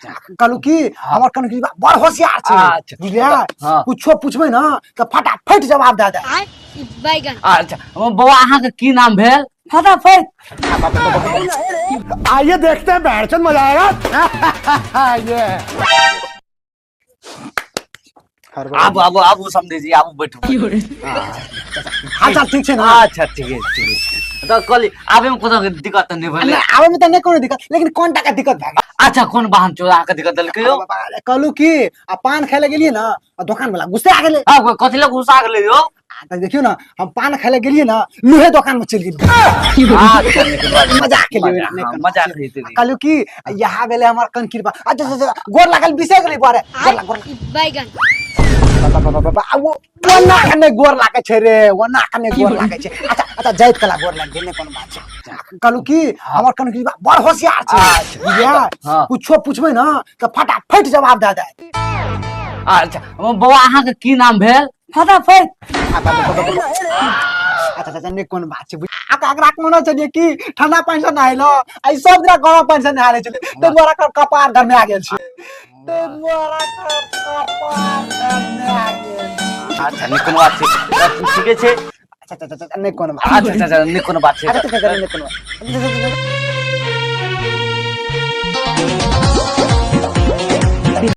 कहलू की हमर कन की बड़ होशियार छै। अच्छा। बुझलियै? हाँ। कुछो पूछबै ना तऽ फटाफट जवाब दए दे। बैगन। अच्छा बौआ, अहाँके की नाम भेल? फटाफट। आइए देखते हैं, बैठचंद मजा आएगा ये। आबू आबू आबू समझे जी, आबू बैठू। हाल चाल ठीक छै ना? अच्छा ठीक है, ठीक है। तऽ कहली आबे में कोनो दिक्कत तऽ नहि भेलै? नहि, आबे में तऽ नहि कोनो दिक्कत, लेकिन कोन टा के दिक्कत भए गेल? अच्छा, कोन वाहन चोर अहाँके दिक्कत देलकै यौ? कहलू की, आ पान खाय लए गेलियै ना, आ दोकान वाला गुस्सा आ गेलै। हाँ, कथी लए गुस्सा गेलै यौ? आ तऽ देखियौ ना, हम पान खाय लए गेलियै ना, लोहे दोकान में चलि गेलियै। अच्छा, नीक बात। मजाक केलियै, मजाक, नहि हाँ, कोनो मजाक बात। होइत रहै। कहलू की, यहाँ भेलै हमर कन कृपा। अच्छा अच्छा अच्छा, गोर लागल बिसरि गेलै बारे। गोर लाग, गोर लाग। बैगन। बाबा बाबा बाबा, आ वो ओना के नहि गोर लागै छै रे, ओना के नहि गोर लागै छै। अच्छा अच्छा, जाइत कला गोर लागि गेल, नहि कोनो बात छै। कहलू की, हमर कन कृपा बड़ होशियार छै। अच्छा। बुझलियै? हाँ। कुछो पूछबै ना तऽ फटाफट जवाब दए दे। अच्छा बौआ, अहाँके की नाम भेल? फटाफट। अच्छा अच्छा, नहि कोनो बात छै। एकरा कोनो छलियै कि ठंडा पानि से नहेलो, आ ई सब दिना गरम पानि से नहा लै छलै, ताहि दुआरे एकर कपार गरमाए गेल छै, ताहि दुआरे एकर कपार गरमाए गेल छै। अच्छा, नहि कोनो बात छै, ठीके छै। अच्छा अच्छा अच्छा, नहि कोनो बात। अच्छा अच्छा अच्छा, नहि कोनो बात छै। अच्छा अच्छा अच्छा, नहि कोनो बात।